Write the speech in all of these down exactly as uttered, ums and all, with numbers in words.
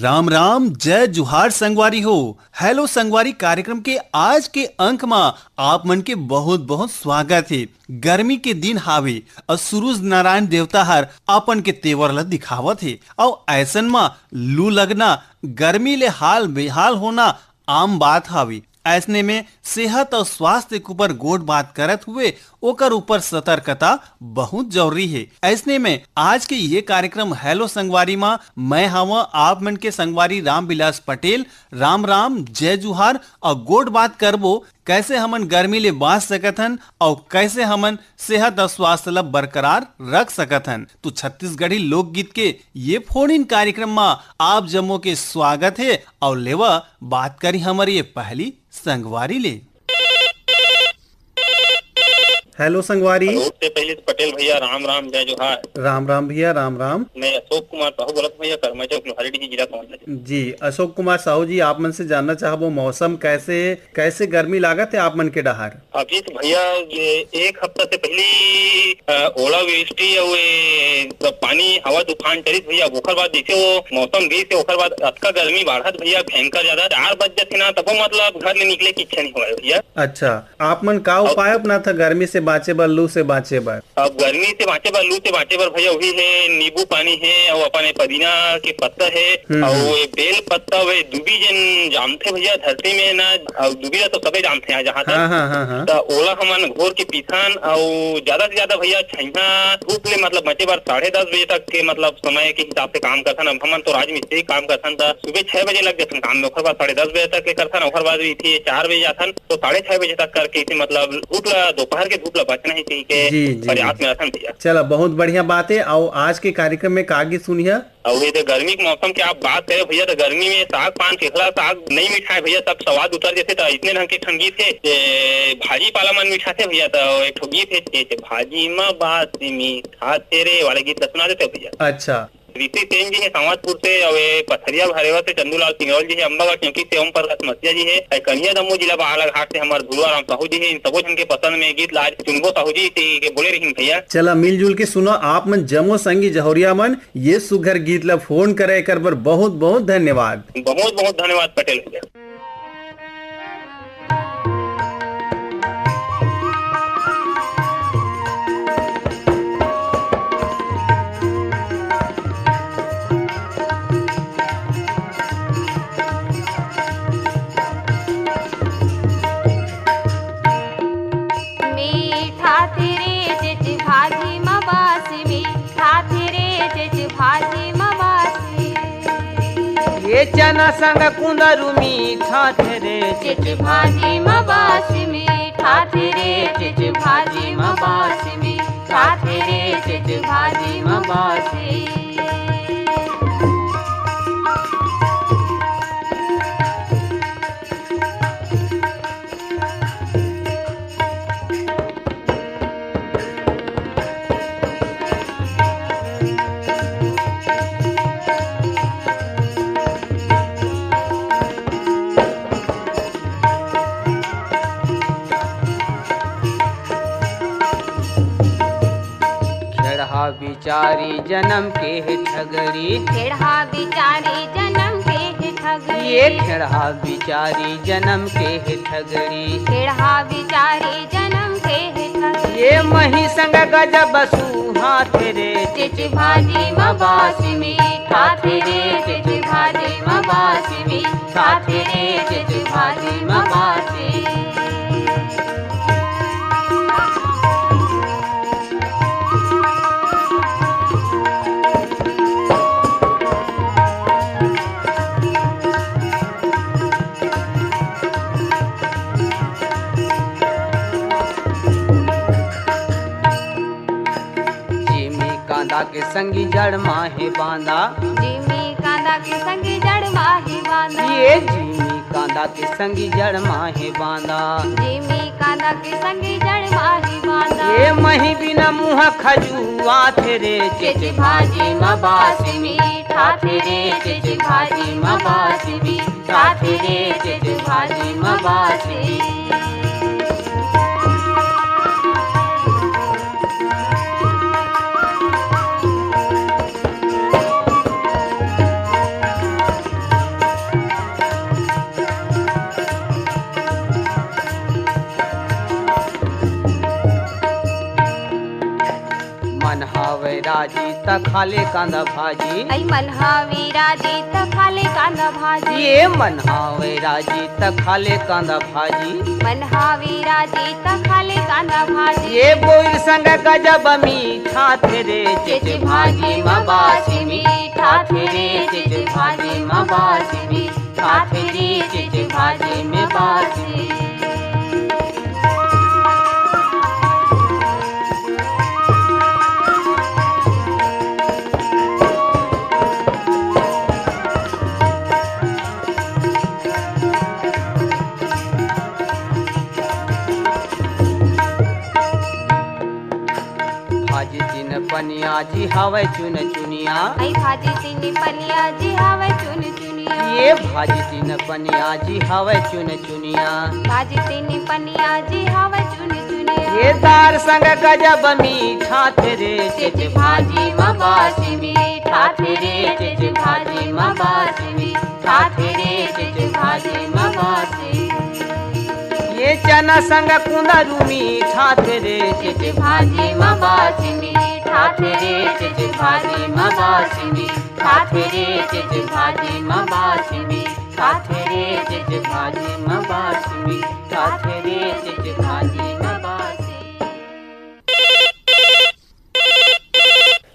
राम राम, जय जुहार संगवारी हो। हेलो संगवारी कार्यक्रम के आज के अंक म आप मन के बहुत बहुत स्वागत हे। गर्मी के दिन हावे अउ सूरज नारायण देवता हर अपन के तेवर ल दिखावत हे। अउ ऐसन म लू लगना, गर्मी ले हाल बेहाल होना आम बात हावे। ऐसने में सेहत अउ स्वास्थ्य के ऊपर गोठ बात करत हुए ओकर ऊपर सतर्कता बहुत जरूरी हे। ऐसने में आज के ये कार्यक्रम हेलो संगवारी मा मैं हावं आप मन के संगवारी रामविलास पटेल। राम राम, जय जुहार अउ गोठ बात करबो कैसे हमन गर्मी ले बांच सकत हन अउ कैसे हमन सेहत अउ स्वास्थ्य ल बरकरार रख सकत हन। तो छत्तीसगढ़ी लोकगीत के ये फोन इन कार्यक्रम मा आप जम्मो के स्वागत हे। अउ लेवा बात करी हमर ये पहली संगवारी ले। हेलो संगवारी। हेलो, से पहले तो पटेल भैया राम राम, जय जोहार। राम राम भैया, राम राम। मैं अशोक कुमार साहू बोलत हूँ भैया, करमाचौक लोहारी डीह जिला कवर्धा। जी अशोक कुमार साहू जी, आप मन से जानना चाहबो मौसम कैसे, कैसे गर्मी लागत हे आप मन के डहार? अभी तो भैया ये एक हफ्ता से पहली, अ, ओलावृष्टि अउ ये सब पानी हवा तूफान चलिस भैया, ओकर बाद जैसे वो मौसम गइस हे ओकर बाद अतका गर्मी बाढ़त भैया, भयंकर ज्यादा। चार बज जाथे ना तबो मतलब घर ले निकले की इच्छा नहीं होवय भैया। अच्छा, आप मन का अब उपाय अपनाथा गर्मी से बाँचे बर, लू से बाँचे बर? अब गर्मी से बाँचे बर, लू से बाँचे बर भैया वही हे, नींबू पानी हे अउ अपन ये पुदीना के पत्ता हे हम्म, अउ हम्म। ये बेल पत्ता, वे दुबी जेन जामथे भैया धरती में ना, अउ दुबी ला तो सबे जामथे यहाँ जहाँ तक। हाँ, हाँ, हाँ, हाँ। त ओला हमन घोर के पीथन अउ ज्यादा से ज्यादा भैया छैया धूप ले मतलब बचे बर साढ़े दस बजे तक के मतलब समय के हिसाब से काम करथन। अब हमन तो राजमिस्त्री काम करथन त सुबह छह बजे लग जाथन काम में, ओकर बाद साढ़े दस बजे तक के करथन, ओकर बाद भी इथे चार बजे जाथन। तो साढ़े छह बजे तक करके इसे मतलब धूप ला, दोपहर के धूप ला बचना ही चाहिए के जी, जी। प्रयास में रहथन भैया। चला, बहुत बढ़िया बात हे। अउ आज के कार्यक्रम में का गीत सुनिहा? अउ ये तो गर्मी के मौसम के आप बात करे भैया, तो गर्मी में साग पान केखला साग नहीं मिठाए भैया, सब स्वाद उतर जथे। तो इतने ढंग के ठन गीत हे, जे भाजी पाला मन मिठाथे भैया, तो एक ठो गीत हे, जे भाजी मा बासी मिठाथे रे वाला गीत ला सुना देते भैया। अच्छा। ऋषि सेन जी हे संवतपुर से, अउ ये पथरिया भरेवा से चंदूलाल सिंगरौल जी हे, अम्बागढ़ चौकी से ओम प्रकाश मसीहा जी हे, अउ कनिया दमोह जिला बालाघाट से हमर भुलवा राम साहू जी हे। इन सबो झन के पसंद में गीत ला आज चुनबो साहू जी के बोले रहिन भैया। चला मिलजुल के सुनो आप मन जम्मो संगी जहौरिया मन, ये सुघर गीत ला फोन करे एकर बर बहुत बहुत धन्यवाद। बहुत बहुत धन्यवाद पटेल भैया। मीठा तेरे चिच भाजी म बासी, मीठा तेरे चिच भाजी म बासी। ये चना संग कुंदरू मीठा तेरे चिच भाजी म बासी, मीठा तेरे चिच भाजी म बासी, मीठा तेरे चिच भाजी म बासी। खेड़हा बिचारी जनम के हे ठगड़ी। खेड़हा बिचारी जनम के हे ठगड़ी। ये खेड़हा बिचारी जनम के हे ठगड़ी। खेड़हा बिचारी जनम के हे ठगड़ी। ये मही संग गजब सूहा तेरे चिच भाजी म बासी, मीठा तेरे चिच भाजी म बासी, मीठा तेरे चिच भाजी म बासी। जिमी कांदा के संगी जड़ माहे बांदा। जिमी कांदा के संगी जड़ माहे बांदा। ये जिमी कांदा के संगी जड़ माहे बांदा। जिमी कांदा के संगी जड़ माहे बांदा। ये मही बिना मुहा खजुआ तेरे चिच भाजी म बासी, मीठा तेरे चिच भाजी म बासी, मीठा तेरे चिच भाजी म बासी। मन हावे राजी त खाले कांदा भाजी। ऐ मन हावे राजी त खाले कांदा भाजी। ये मन हावे राजी त खाले कांदा भाजी। मन हावे राजी त खाले कांदा भाजी। ये बोइर संग गजब मीठा थे रे, चेचे भाजी म बासी मीठा थे रे, चेचे भाजी म बासी मीठा थे रे, चेचे भाजी म बासी। भाजी तीन पनिया जी हावय चुन चुनिया। ऐ भाजी तीन पनिया जी हावय चुन चुनिया। ये भाजी तीन पनिया जी हावय चुन चुनिया। भाजी तीन पनिया जी हावय चुन चुनिया। ये दार संग गजब मीठा थे रे, चेचे भाजी म बासी मीठा थे रे, चेचे भाजी म बासी मीठा थे रे, चेचे भाजी म बासी। ये चना संग कुंदरू मीठा थे रे, चेचे भाजी म बासी मीठा थे रे, चेचे भाजी म बासी मीठा थे रे, चेचे भाजी म बासी मीठा थे रे, चेचे भाजी म बासी मीठा थे रे, चेचे भाजी म बासी।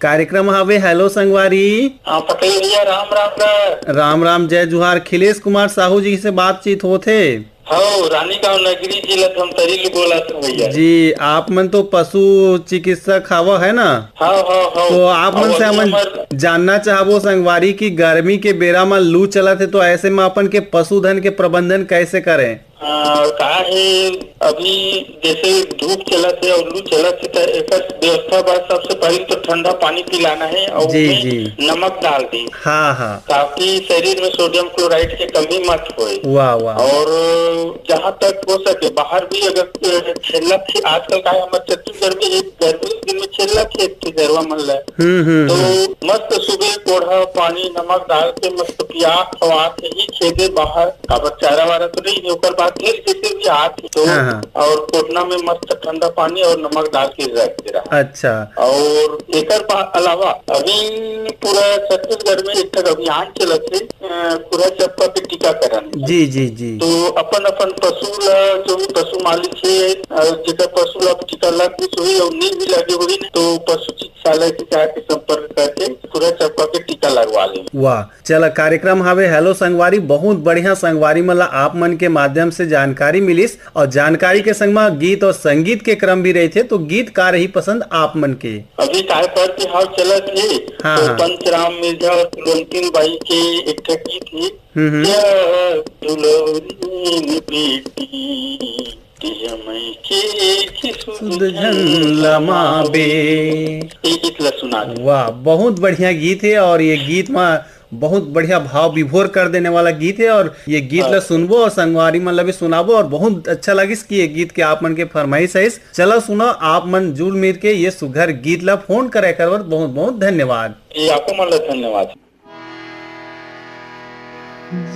कार्यक्रम हावे हेलो संगवारी। हाँ, पटेल भैया, राम राम गा। राम राम, जय जुहार। खिलेश कुमार साहू जी से बातचीत होत हे। हव, रानीगांव नगरी, जिला धमतरी ले बोलत हँव भैया। जी, आप मन तो पशु चिकित्सक हव, है ना? हव, हव, हव। तो आप मन अउ से अभी हमन हमर जानना चाहबो संगवारी कि गर्मी के बेरा म लू चलत हे, तो ऐसे म अपन के पशुधन के प्रबंधन कैसे करें? अ, का हे, अभी जैसे धूप चलत हे अउ लू चलत हे, त एकर व्यवस्था बर सबसे पहले तो ठंडा पानी पिलाना हे अउ जी, ओमे जी। नमक डाल दी, हाँ, हाँ। ताकि शरीर में सोडियम क्लोराइड के कमी मत होए। वाह, वाह। अउ जहाँ तक हो सके, बाहर भी अगर खेलना, आजकल का हे, हमर छत्तीसगढ़ में एक गर्मी के दिन में खेलना खेत के गरवा मन ला, हम्म, हम्म, तो हम्म। मस्त सुबह कोढ़ा पानी नमक डाल के मस्त पिया खवा के ही खेदे बाहर, काबर चारा वारा तो नहीं है, ओकर बाद फिर जैसे भी आत तो हाँ, हाँ। और कोटना में मस्त ठंडा पानी और नमक डाल के रख दे रहा। अच्छा। और एकर बा-, अलावा अभी पूरा छत्तीसगढ़ में एक ठक अभियान चलत हे, अ, खुरहा चपका के टीकाकरण। जी, जी, जी। तो अपन, अपन पशु ला, जो भी पशु मालिक हे, अ, जेकर पशु ला टीका लग गइस होही और नहीं भी लगे होही, तो पशु चिकित्सालय के जाके संपर्क करके खुरहा चपका के टीका लगवा लें। वाह, चला, कार्यक्रम हावे हेलो संगवारी, बहुत बढ़िया संगवारी मन ला आप मन के माध्यम से जानकारी मिलिस, और जानकारी के संग म गीत और संगीत के क्रम भी रहिथे, तो गीत का रही पसंद आप मन के? अभी काय पर के हाल चलत हे, हाँ, तो हाँ। पंचराम मिर्जा और कुलवंतिन बाई के एक ठे गीत हे, हम्म, हम्म। या दुलौरीन बेटी, तेह मइके के सुध सुध झन झन लमाबे। लमाबे। ये गीत ला सुना दे। वाह, बहुत बढ़िया गीत हे और ये गीत म बहुत बढ़िया भाव विभोर कर देने वाला गीत हे और ये गीत ला हाँ। सुनबो और संगवारी मन ला भी सुनाबो और बहुत अच्छा लगिस कि ये गीत के आप मन के फरमाइश आइस। चला सुना, आप मन जुल मिल के ये सुघर गीत ला फोन करे करवर बहुत बहुत धन्यवाद। ये आपको मन ला धन्यवाद।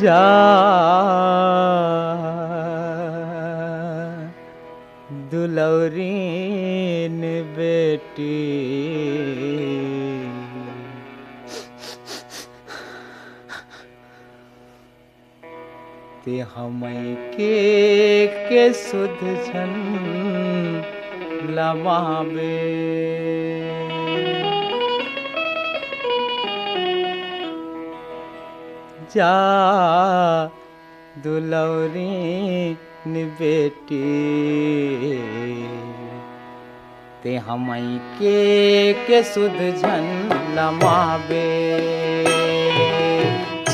जा दुलौरीन बेटी, ते हमई के, के सुध झन लमाबे। जा दुलौरीन बेटी, ते हमई के, के सुध झन लमाबे।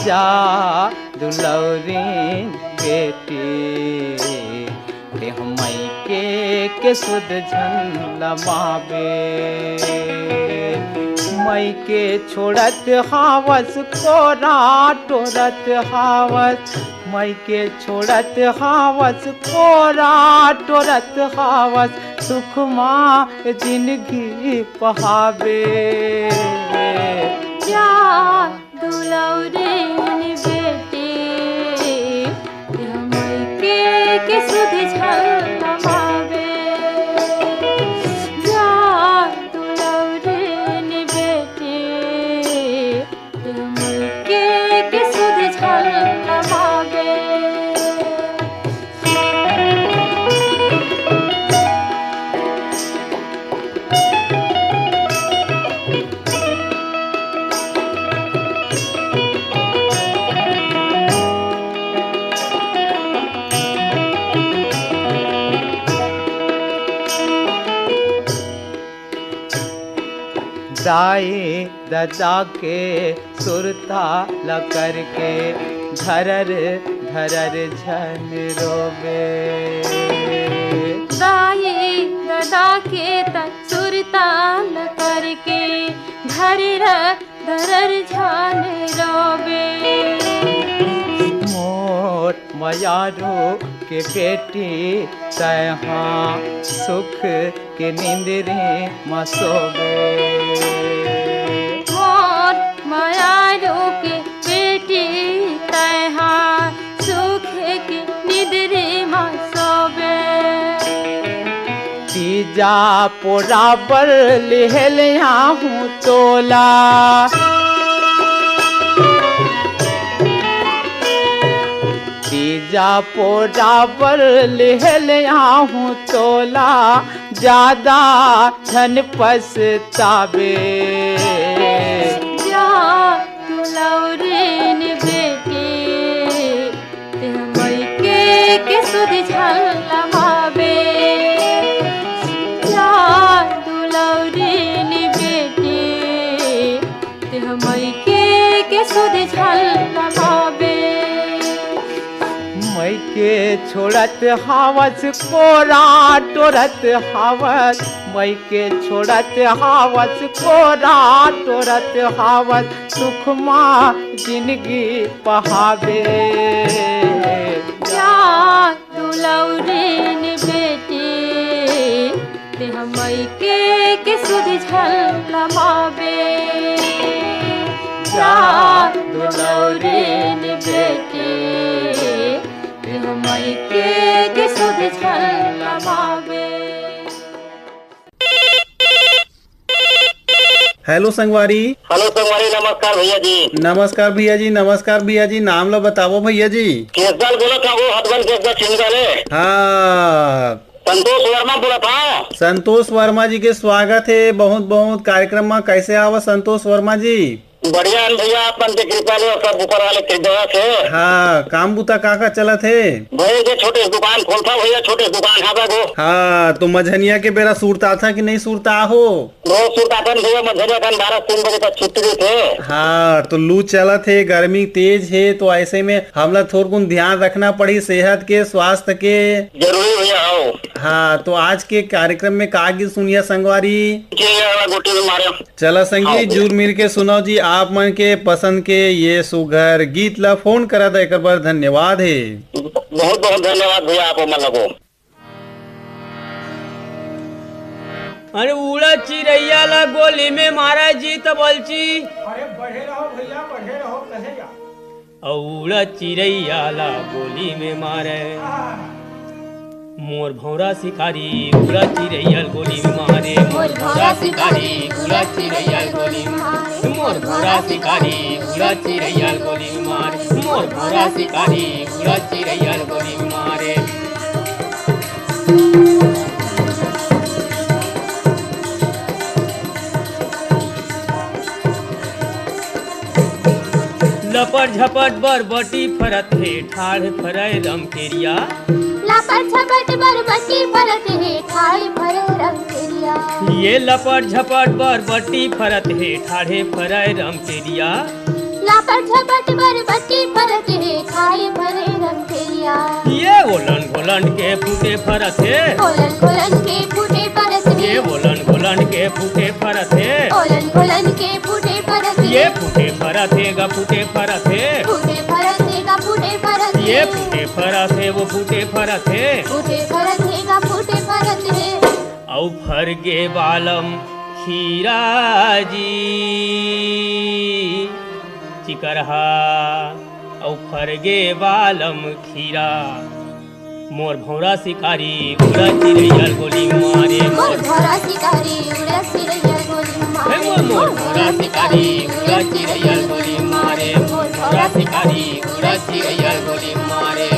जा दुलौरीन बेटी, ते हमई के, के सुध झन लमाबे। मई के छोड़त हावस कोरा टोरत हावस, मई के छोड़त हावस कोरा टोरत हावस, सुख मा जिनगी पहाबे। जा दुलौरीन बेटी, तेह मई के, के सुध झन लमाबे। जा दुलौरीन दाई ददा के सुरता ल करके धरर धरर झन रोबे। दाई ददा के त सुरता ल करके धरर धरर झन रोबे। मोर मयारू के बेटी तैहा सुख के निंदरी म सोबे। मोर मयारू के बेटी तैहा सुख के निंदरी म सोबे। तीजा पोरा बर लिहेल आहूँ तोला। तीजा पोरा बर लिहेल आहूँ तोला, जादा झन पछताबे। जा दुलौरिन बेटी, तेह मइके के सुध झन लमाबे। जा दुलौरिन बेटी, तेह मइके के सुध झन लमाबे। मइके छोड़त हावस कोरा टोरत हावस, मइके छोड़त हावस कोरा टोरत हावस, सुख मा जिनगी पहाबे। जा दुलौरिन बेटी, तेह मइके के सुध झन लमाबे। जा दुलौरिन बेटी, तेह मइके के सुध झन लमाबे। हेलो संगवारी। हेलो संगवारी, नमस्कार भैया जी। नमस्कार भैया जी, नमस्कार भैया जी। नाम ला बतावो भैया जी। केसदा ले बोलत हँव, हथबंद केसदा सिमगा ले। हाँ। संतोष वर्मा बोलत हँव। संतोष वर्मा जी के स्वागत हे बहुत बहुत कार्यक्रम मा। कैसे हव संतोष वर्मा जी? बढ़िया हन भैया, आप मन के कृपा ले अउ सब ऊपर वाले के दया से। हाँ, काम बुता का का चलत हे? भैया, ये छोटे से दुकान खोलथँव भैया, छोटे से दुकान हवय गो। हाँ, तो मझनिया के बेरा सुरताथा कि नहीं सुरताहो? बहुत सुरताथन भैया, मझनिया कन बारह तीन बजे तक छुट्टी देथे। हाँ, तो लू चलत हे, गर्मी तेज हे, तो ऐसे में हमला थोरकुन ध्यान रखना पड़ही सेहत के, स्वास्थ्य के। जरूरी भैया, आओ। हाँ, तो आज के कार्यक्रम में का गीत सुनिया संगवारी? के ये वाला गोटी में मारे। चला संगी, हाँ, भैया। जुर मिल के सुनाओ जी, आप मन के पसंद के ये सुघर गीत ला फोन करा था, एकर बर धन्यवाद हे। बहुत बहुत धन्यवाद भैया, आप मन लगो। अरे उड़त चिरैया ला गोली में मारे जी त बलची। अरे बढ़े रहो भैया, बढ़े रहो, कहे जा। अउ उड़त चिरैया ला गोली में मारे। आह। मोर भौंरा शिकारी उड़त चिरैया ल गोली मारे। मोर भौंरा शिकारी उड़त चिरैया ल गोली मारे। मोर भौंरा शिकारी उड़त चिरैया ल गोली मारे। मोर भौंरा शिकारी उड़त चिरैया ल गोली मारे। लपट झपट बरबटी फरत हे, ठाढ़ फरय रमकेरिया। लपट झपट बरबटी फरत हे, ठाढ़ फरय रमकेरिया। ये लपट झपट बरबटी फरत हे, ठाढ़े फरय रमकेरिया। लपट झपट बरबटी फरत हे, ठाढ़े फरय रमकेरिया। ये ओलन घोलन के फूटे फरत हे। ओलन घोलन के फूटे फरत हे। ये ओलन घोलन के फूटे फरत हे। ओलन घोलन के फूटे फरत हे। ये फूटे फरत हे गा फूटे फरत हे। फूटे फरत हे गा फूटे फरत हे। ये फूटे फरत हे वो फूटे फरत हे। फूटे फरत हे गा फूटे फरत हे। अउ फरगे बालम खीरा जी चिकरहा। अउ फरगे बालम खीरा। मोर भौंरा शिकारी उड़त चिरैया ल गोली मारे। मोर भौंरा शिकारी उड़त चिरैया ल गोली मारे। हे मोर, मोर भौंरा शिकारी उड़त चिरैया ल गोली मारे। मोर भौंरा शिकारी उड़त चिरैया ल गोली मारे।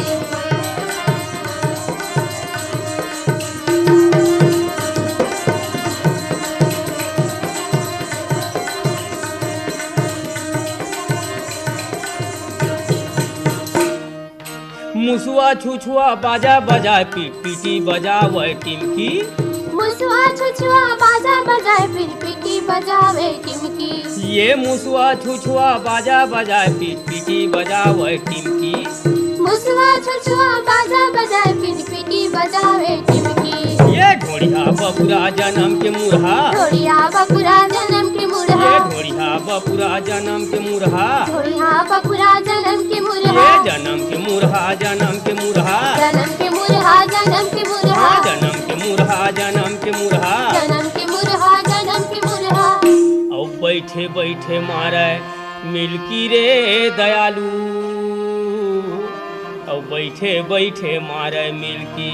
मुसवा छुछुआ बाजा बजाए, पिटपिटी बजावय टिमकी। मुसवा छुछुआ बाजा बजाए, पिटपिटी बजावे टिमकी। ये मुसवा छुछुआ बाजा बजाए, पिट पिटी बजावे टिमकी। मुसवा छुछुआ बाजा बजाए, पिट पिटी बजावे टिमकी। ये ढोड़िया बपुरा जनम के मुरहा। ढोड़िया बपुरा जनम के मुरहा। ये ढोड़िया बपुरा जनम के मुरहा। ढोड़िया बपुरा जनम के मुरहा। ये जनम के मुरहा, जनम के मुरहा। जनम के मुरहा, जनम के मुरहा। हाँ, जनम के मुरहा, जनम के मुरहा। जनम के मुरहा, जनम के मुरहा। अउ बइठे बइठे मारय मिलकी रे दयालु। अउ बइठे बइठे मारय मिलकी।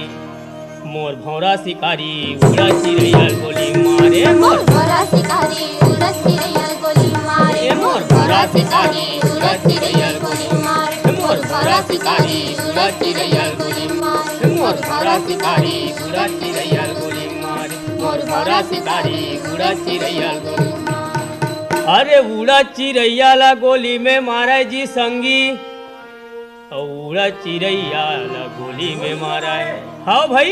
मोर भौंरा शिकारी उड़त चिरैया ल गोली मारे। मोर भौंरा शिकारी उड़त चिरैया ल गोली मारे। मोर भौंरा शिकारी उड़त चिरैया ल गोली मारे। मोर भौंरा शिकारी उड़त चिरैया ल गोली मारे। मोर भौंरा शिकारी उड़त चिरैया ल गोली मारे। मोर भौंरा शिकारी उड़त चिरैया ल गोली मारे। अरे उड़त चिरैया ल गोली में मारय जी संगी, अउ उड़त चिरैया ल गोली में मारय। हव भई,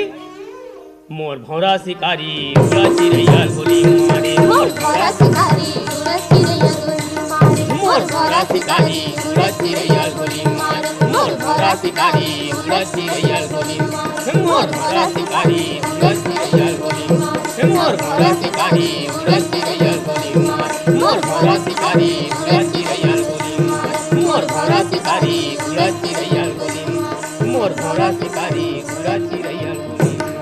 मोर भौंरा शिकारी उड़त चिरैया ल गोली मारे। मोर भौंरा शिकारी उड़त चिरैया ल गोली मारे। मोर भौंरा शिकारी उड़त चिरैया ल गोली मारे। मोर भौंरा शिकारी उड़त चिरैया ल गोली मारे। मोर भौंरा शिकारी उड़त चिरैया ल गोली मारे। मोर भौंरा शिकारी उड़त चिरैया ल गोली मारे। मोर भौंरा शिकारी उड़त चिरैया ल गोली मारे। मोर भौंरा शिकारी उड़त चिरैया ल गोली मारे। मोर भौंरा शिकारी उड़त चिरैया ल गोली मारे।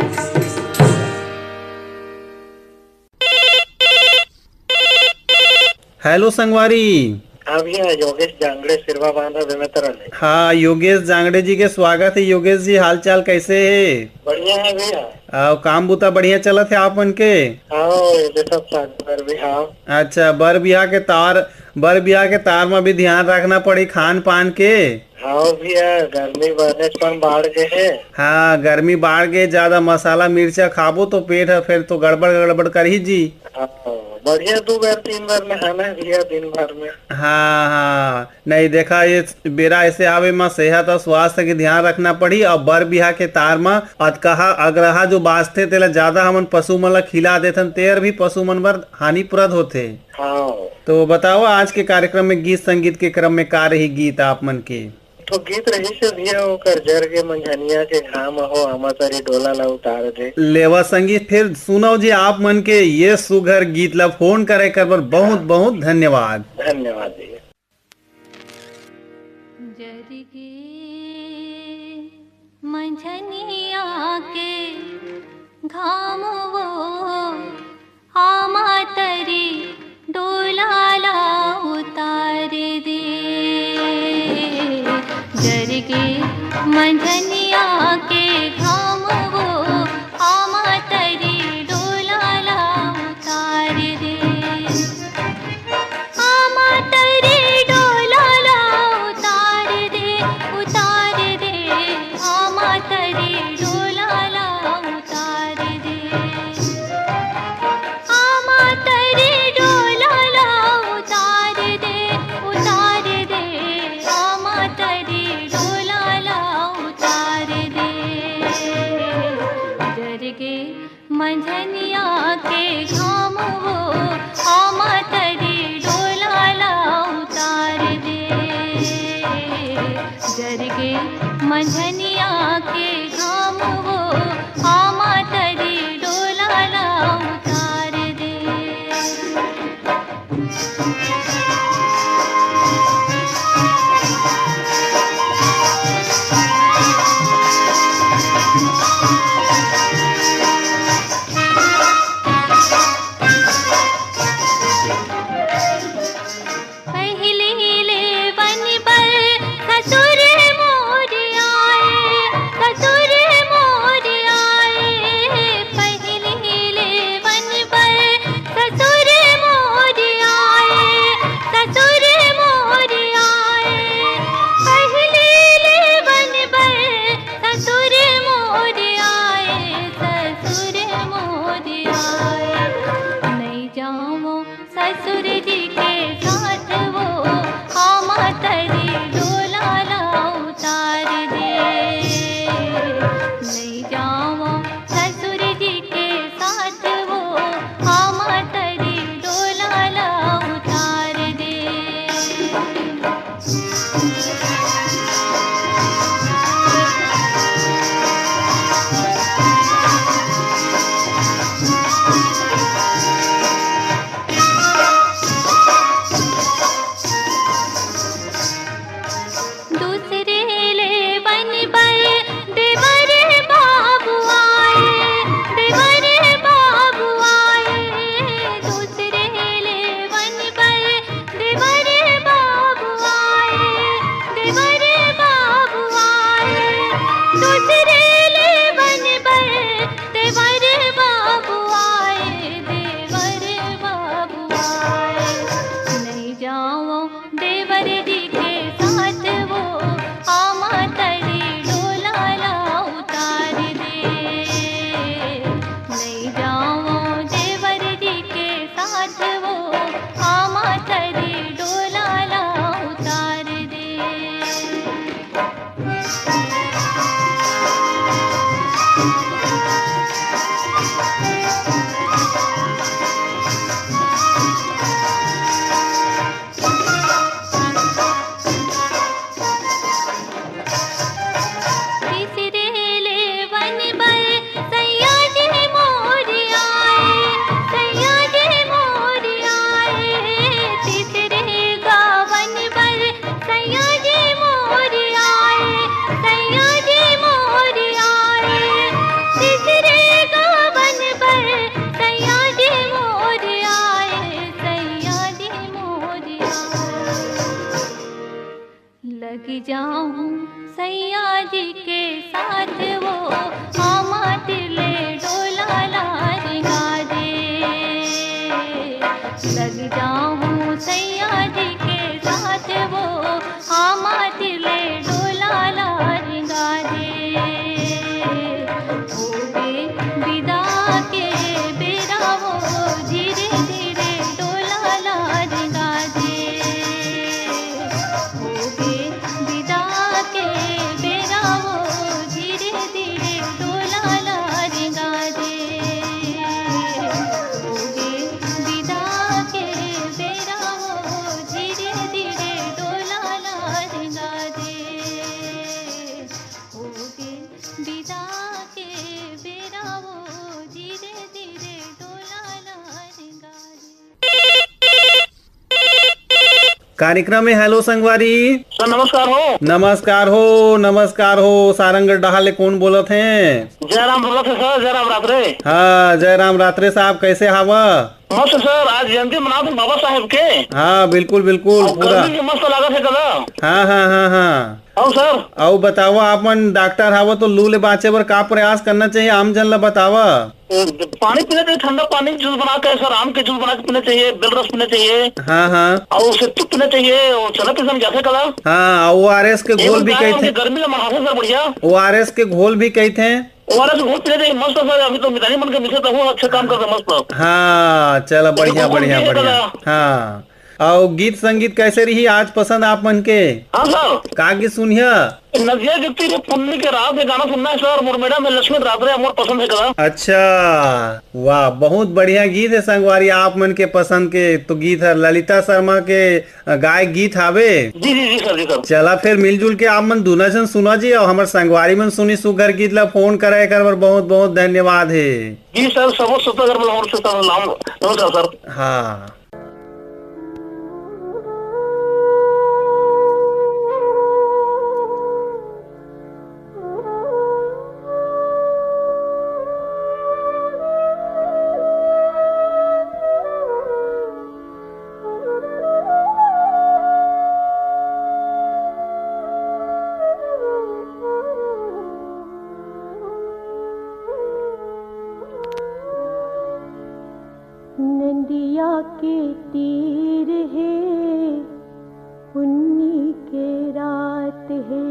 हेलो संगवारी। हाँ भैया, योगेश जांगड़े सिरवा बांधा बेमेतरा ले। हाँ, योगेश जांगड़े जी के स्वागत हे। योगेश जी, हाल चाल कैसे हे? बढ़िया हे भैया। अउ काम बुता बढ़िया चलत हे आप मन के? हाँ, ये सब साथ पर भी, हाँ। अच्छा, बर बिहा के तार, बर बिहा के तार म भी ध्यान रखना पड़ी खान पान के। हाँ भैया, गर्मी बनेच पन बाढ़ गे हे। हाँ, गर्मी बाढ़ गे, ज्यादा मसाला मिर्चा खाबो तो पेट ह फेर तो गड़बड़ गड़बड़ करही जी। हाँ, बढ़िया दू बार तीन बार नहाना हे भैया दिन भर में। हाँ, हाँ, नहीं देखा, ये बेरा ऐसे आवे म सेहत अउ स्वास्थ्य के ध्यान रखना पड़ही। अउ बर बिहा के तार म अतकहा अगरहा जो बांचथे, तेला ज्यादा हमन पशु मन ल खिला देथन, तेहर भी पशु मन बर हानिप्रद होथे। हाँ। तो बताओ, आज के कार्यक्रम में गीत संगीत के क्रम में का रही गीत आप मन के? तो गीत रहिस हे भैया, ओकर जर गे मंझनिया के घाम हो, आमा तरी डोला ला उतार दे। लेवा संगीत, फिर सुनव जी आप मन के ये सुघर गीत ला। फोन करे कर बर बहुत बहुत धन्यवाद। धन्यवाद भैया। जर गे मंझनिया के घाम वो, आमा तरी डोला ला उतार दे। जर गे मंझनिया के घाम वो, आमा तरी डोला ला उतार दे। आमा तरी डोला ला उतार दे, उतार दे। आमा तरी डोला ला उतार दे। आमा तरी डोला ला उतार दे, उतार दे। आमा तरी डोला ला उतार दे। जर गे मंझनिया के घाम वो, आमा तरी डोला ला उतार दे। जर गे मंझनिया के घाम वो, आमा तरी डोला ला उतार दे। पहिले ले वन बर ससुर मोर आए, ससुर मोर आए। पहिले ले वन बर ससुर मोर आए, ससुर मोर आए। पहिले ले वन बर ससुर मोर आए, ससुर मोर आए। नहीं जावों ससुर जी के साथ वो, आमा तरी डोला ला उतार दे। नहीं जावों ससुर जी के साथ वो, आमा तरी डोला जाहूं सैया जी के साथ वो, आमा तिर ले डोला ला रेंगा दे। लग जाहूं सैया जी के साथ वो, आमा तिर ले डोला ला रेंगा दे। होगे बिदा के बेरा वो, धीरे धीरे डोला ला रेंगा दे। होगे बिदा के बेरा वो, धीरे धीरे डोला ला रेंगा दे। होगे बिदा के बेरा वो, धीरे धीरे डोला ला रेंगा दे। होगे बिदा के बेरा वो, धीरे धीरे डोला ला रेंगा दे। कार्यक्रम में हेलो संगवारी। सर नमस्कार हो। नमस्कार हो, नमस्कार हो। सारंगढ़ डहार ले कौन बोलत हे? जयराम बोलत हे सर, जयराम रात्रे। हाँ, जयराम रात्रे साहब, कैसे हावा? मस्त सर, आज जयंती मनात हे बाबा साहेब के। हाँ, बिल्कुल, बिल्कुल, अउ पूरा। गर्मी भी मस्त लागत हे कदा। हाँ, हाँ, हाँ, हाँ। अउ सर? अउ बताओ, आप मन डॉक्टर हावो तो लू ले बाँचे बर का प्रयास करना चाहिए, आम जन ला बतावा। ए, पानी पीना चाहिए, ठंडा पानी, जूस बना के सर, आम के जूस बना के पीना चाहिए, बेल रस पीना चाहिए। हाँ, हाँ। अउ सत्तू पीना चाहिए, अउ चना पिसन जाथे कदा। हाँ, अउ आरएस के घोल भी कहिथे। गर्मी ला मनाथे सर, बढ़िया। अउ आरएस के घोल भी कहिथे। ओआरएस घोल पीना चाहिए, मस्त सर, अभी तो मितानी मन के मिसे तो हूँ, अच्छा काम करता मस्त। हाँ, चला, बढ़िया, बढ़िया, बढ़िया। हाँ, अउ गीत संगीत कैसे रही आज पसंद आप मन के? हाँ सर। का गीत सुनिया? नदिया के तीर पुन्नी के रात, ये गाना सुनना है सर, मोर मैडम है लक्ष्मी रात्रे, मोर पसंद है कदा। अच्छा, वाह, बहुत बढ़िया गीत है संगवारी, आप मन के पसंद के तो गीत है ललिता शर्मा के गाय गीत हावे। जी, जी, जी सर, जी सर। चला फिर मिलजुल के आप मन दूना झन सुना जी, अउ हमर संगवारी मन सुनी सुघर गीत ला फोन करा, एकर बर बहुत बहुत धन्यवाद हे। जी सर, सबो श्रोतागण मन हमर से सलाम, नमस्कार सर। हाँ। नदिया के तीर हे, पुन्नी के रात हे।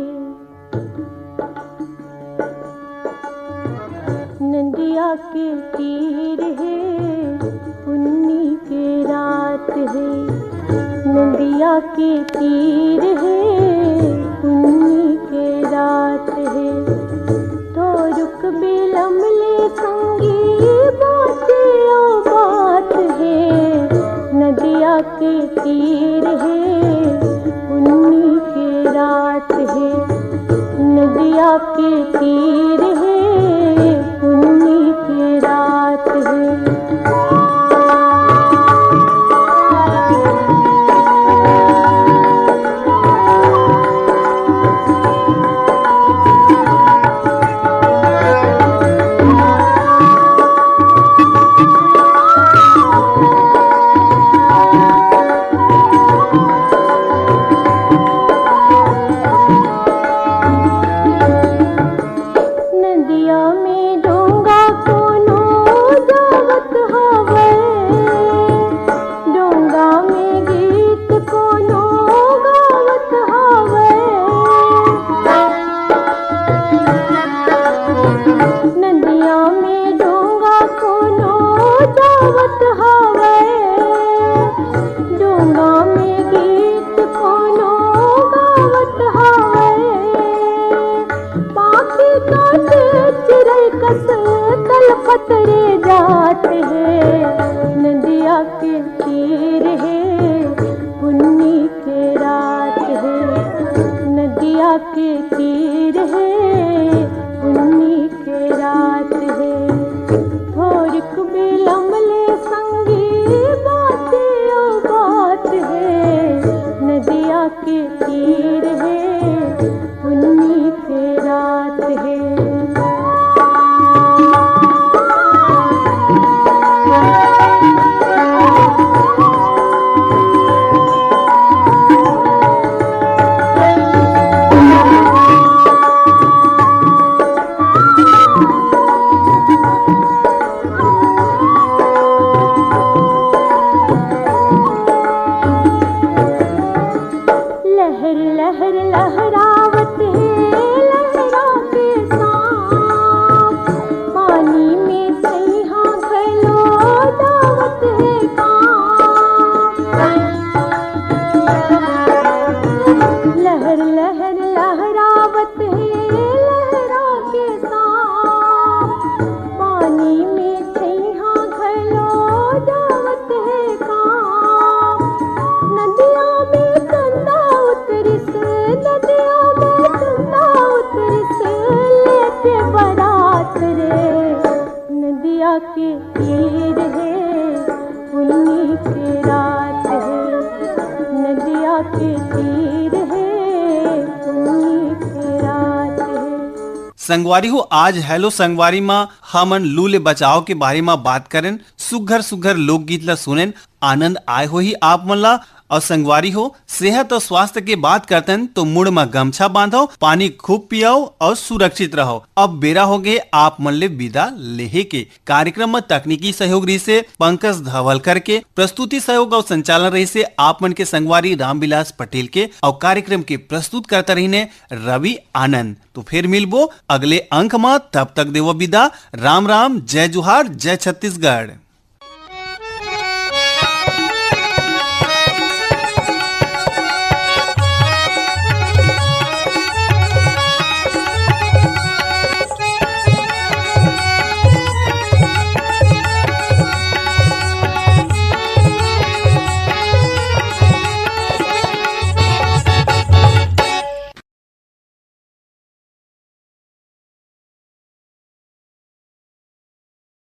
नदिया के तीर हे, पुन्नी के रात हे। नदिया के तीर हे, पुन्नी के रात हे। थोरुक बिलम ले संगी, बात ओ बात हे। नदिया के तीर हे, पुन्नी के रात हे। नदिया के तीर हे, पुन्नी के रात हे। नदिया में डोंगा कोनो जावत हवय, डोंगा में गीत कोनो गावत हवय। नदिया में डोंगा कोनो जावत हवय, डोंगा में गीत कोनो गावत हवय। पाखी काटे चिरई कस तलपत रे जात हे। नदिया के तीर हे, पुन्नी के रात हे। नदिया के तीर हे, पुन्नी के रात हे। थोरिक बिलम ले संगी, बात ओ बात हे। नदिया के तीर हे, पुन्नी के रात हे। संगवारी हो, आज हेलो संगवारी मा हमन लू ले बचाव के बारे मा बात करेन। सुघर सुघर लोकगीत ला सुनेन, आनंद आय होही आप मन ला। अउ संगवारी हो, सेहत अउ स्वास्थ्य के बात करतन तो मुड़ मा गमछा बांधव, पानी खूब पियाव अउ सुरक्षित रहव। अब बेरा हो गे आप मन ले विदा लेहे के। कार्यक्रम मा तकनीकी सहयोग रहिसे पंकज धवलकर के, प्रस्तुति सहयोग अउ संचालन रहिसे आप मन के संगवारी रामविलास पटेल के, अउ कार्यक्रम के प्रस्तुतकर्ता रहिने रवि आनंद। तो फिर मिलबो अगले अंक मा, तब तक देवो विदा। राम राम, जय जोहार, जय छत्तीसगढ़।